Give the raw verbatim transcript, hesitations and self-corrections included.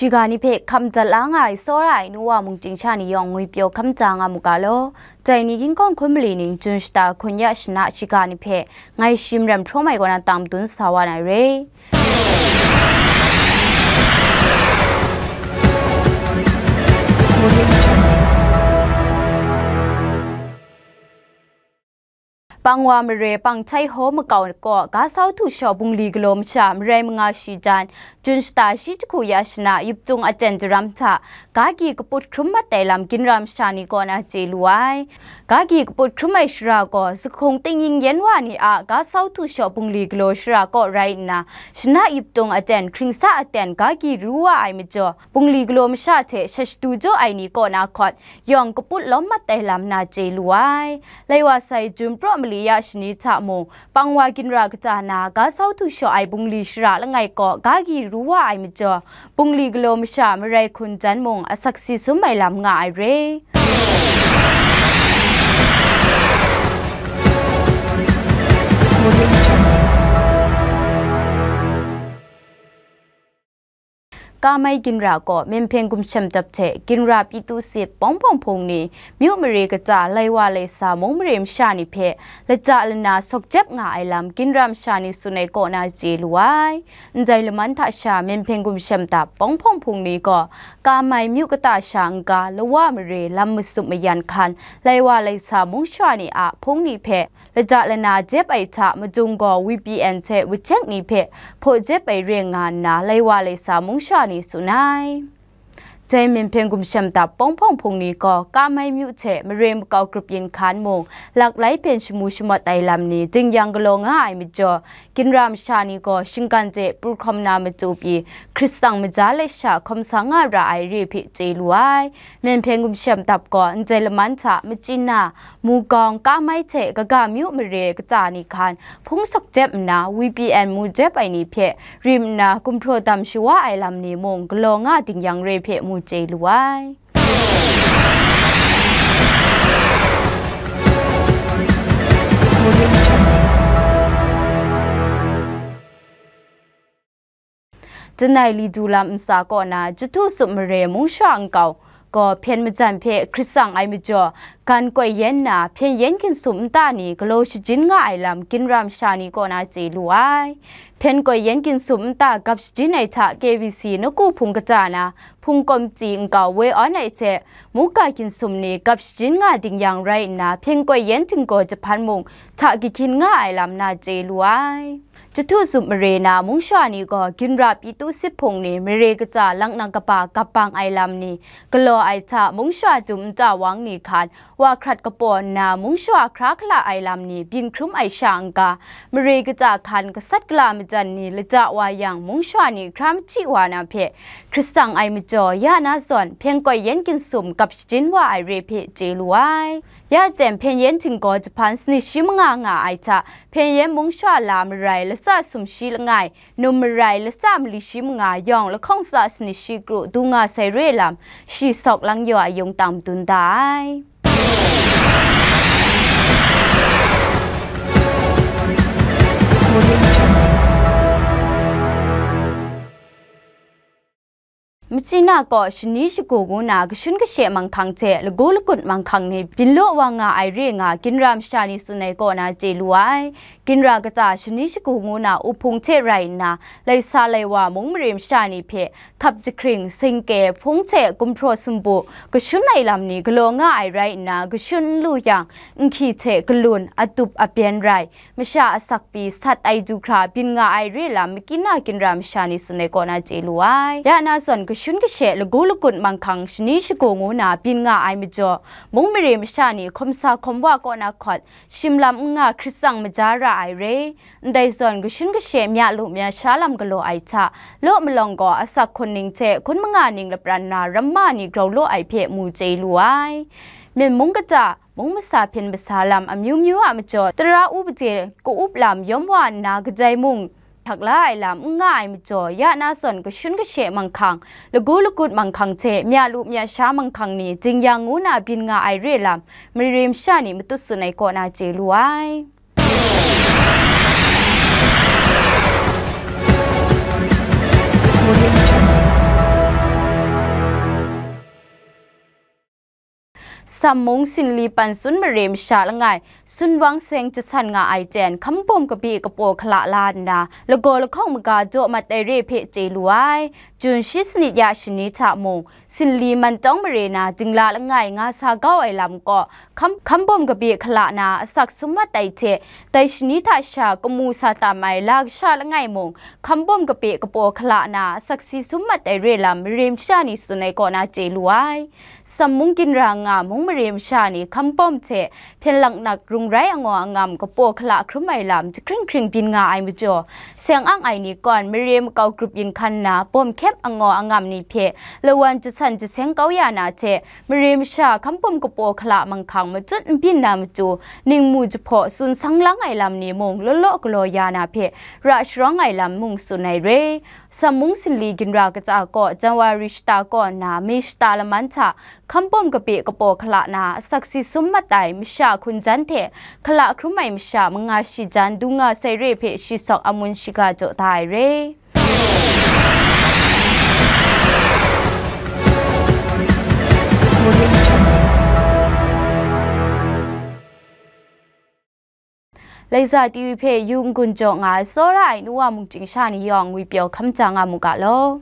Shiga ni hpe hkam dat la nga ai tsawra ai nu wa mung chying sha ni yawng ngwipyaw hkam da nga mu ga law. Dai ni ginhkawng hkun mali ning Jun shata hkun ya shana shiga ni hpe ngai shi Maram Hpraw Mai kaw na tang madun sa wa na re. Pangwa mare Pangthai Haw makau kaw ga sau htu shaw bungli galaw masha marai manga shi jan, Jun shata shi jahku ya shana, Yuptung aten daram hta ga gyi kaput hkrum mat ai lam ginra masha ni kaw na chye lu ai. Ga gyi kaput hkrum ai shara gaw, Zahkung Tingnying Yen wa ni a ga sau htu shaw bungli galaw shara kaw rai nna, shana Yuptung aten, hkringsa aten ga gyi ru wa ai majaw, bungli galaw masha hte shat shadu jaw ai ni kaw na hkawt, yawng kaput lawm mat ai lam na chye lu ai. Lai wa sai Jun praw mali ya shani hta mung, Pangwa ginra kata na ga sau htu shaw ai bungli shara langai kaw ga gyi ru wa ai majaw, bungli galaw masha marai hkun jan mung asak si sum ai lam nga ai re. Kamai ginra kaw Myenhpeng gumshem dap hte ginra pyi tu sip pawng pawng hpung ni, myu mare kata lai wa lai sa mung mare masha ni hpe lata lana sawk jep nga ai lam ginra masha ni tsun ai kaw na chye lu ai. Ndai laman hta sha Myenhpeng gumshem dap pawng pawng hpung ni gaw Kamai myu kata sha n-ga lawa mare lam matsup mayan hkan lai wa lai sa mung sha ni a hpung ni hpe lata lana jep ai hta madung gaw V P N hte WeChat ni hpe hpaw jep ai re nga nna lai wa lai sa mung sha ni tsun ai. Dai Myenhpeng gumshem dap pawng pawng hpung ni gaw Kamai myu hte mare makau grup yin hkan mung, lak lai hpyen shamu shamawt ai lam ni dingyang galaw nga ai majaw, ginra masha ni gaw shinggan hte pru hkawm na matu pyi, Hkristan maja let sha hkawm sa nga ra ai re hpe chye lu ai. Myenhpeng gumshem dap gaw ndai laman hta Machyin na, Mugawng, Kamai hte kaga myu mare kata ni hkan hpung sawk jep nna, V P N mu jep ai ni hpe rim nna gumhpraw dam shawa ai lam ni mung galaw nga dingyang re hpe mu chye lu ai. Danai li du lam ntsa kaw na, Jahtu Tsup mare mung sha nkau gaw hpyen majan hpe hkrit tsang ai majaw, gan koi yen nna hpyen yen ginsum nta ni galaw shajin nga ai lam ginra masha ni kaw na chye lu ai. Hpyen koi yen ginsum nta gap shajin ai hta K B C Nawku Hpung kata na, hpung kawmti nkau woi awn ai hte, muga ginsum ni gap shajin nga dingyang rai nna, hpyen koi yen htinggaw jahpan mung hta kahkyin nga ai lam na chye lu ai. Jahtu Tsup mare na mung sha ni gaw ginra pyi tu sip hpung ni mare kata laknak kaba gap bang ai lam ni galaw ai hta, mung sha dum nta wang ni hkan wa hkrat kapaw nna, mung sha hkra hkala ai lam ni byin hkrum ai sha n-ga, mare kata hkan gasat gala majan ni lata wa yang, mung sha ni hkra machyi wa na hpe hkrit tsang ai majaw, ya na zawn hpyen koi yen ginsum gap shajin wa ai re hpe chye lu ai. Ya chyem hpyen yen htinggaw jahpan sanit shi manga nga ai hta, hpyen yen mung sha la marai latsa sum shi langai, num marai latsa mali shi manga yawng lahkawng tsa sanit shi kru du nga sai re lam, shi sawk lang yaw a yung tang madun da ai. Machyi na kaw shani shagu ngu na kashun kashe manghkang hte lagu lagut manghkang ni byin law wa nga ai re nga ginra masha ni tsun ai kaw na chye lu ai. Ginra kata shani shagu ngu na u hpung hte rai nna, laisa laiwa mung mare masha ni hpe hkap jahkring, singke, hpung hte gumhpraw sumpu kashun ai lam ni galaw nga ai rai nna, kashun n lu yang, nhki hte galun, adup abyen rai, masha asak pyi sat ai du hkra byin nga ai re lam makina ginra masha ni tsun ai kaw na chye lu ai. Ya na zawn kashun kashe lagu lagut manghkang shani shagu ngu na byin nga ai majaw, mung mare masha ni hkawm sa hkawm wa kaw na hkawt, shim lam n nga hkrit tsang maja ra ai re. Ndai zawn kashun kashe mya lu mya sha lam galaw ai hta, law malawng gaw asak hkun ning hte hkun manga ning lapran na ramma ni grau law ai hpe mu chye lu ai. Myen mung kata, mung masa hpyen masa lam amyu myu a majaw, tara u pade ka-up lam yawm wa nna kadai mung htak la ai lam n nga ai majaw, ya na zawn kashun kashe manghkang, lagu lagut manghkang hte mya lu mya sha manghkang ni dingyang ngu na byin nga ai re lam, mare masha ni matut tsun ai kaw na chye lu ai. Sammung sinli pan sun mare masha langai, sun wang seng jasan nga ai ten, hkambawm kabi kapaw hkala la nna, lagaw lahkawng maga daw mat ai re hpe chye lu ai. Jun shi sanit ya shani hta mung, sinli mantawng mare na dingla langai nga sa kau ai lam kaw, hkam-, hkambawm kabi hkala na asak sum mat ai hte, dai shani hta sha kamu sa tam ai la kasha langai mung, hkambawm kabi kapaw hkala na asak si sum mat ai re lam mare masha ni tsun ai kaw na chye lu ai. Sammung ginra nga mung mare masha ni hkambawm hte hpyen laknak rung rai angaw angam kapaw hkala hkrum ai lam jahkring hkring byin nga ai majaw, seng ang ai ni kawn mare makau grup yin hkan nna bawm hkyep angaw angam ni hpe lawan jasan jaseng kau ya na hte, mare masha hkambawm kapaw hkala manghkang matut n byin na matu, ningmu jahpaw tsun sang lang ai lam ni mung law law galaw ya na hpe ra sharawng ai lam mung tsun ai re. Sammung sinli ginra katsa kaw Janwari shata kaw nna Mei shata laman hta hkambawm kabi kapaw hkala na asak si sum mat ai masha hkun jan hte hkala hkrum ai masha manga shi jan dung nga sai re hpe shi sawk amun shiga jaw da ai re. Laiza T V hpe yu n-gun jaw nga ai tsawra ai nu wa mungchying sha ni yawng ngwi pyaw hkam ja nga mu ga law.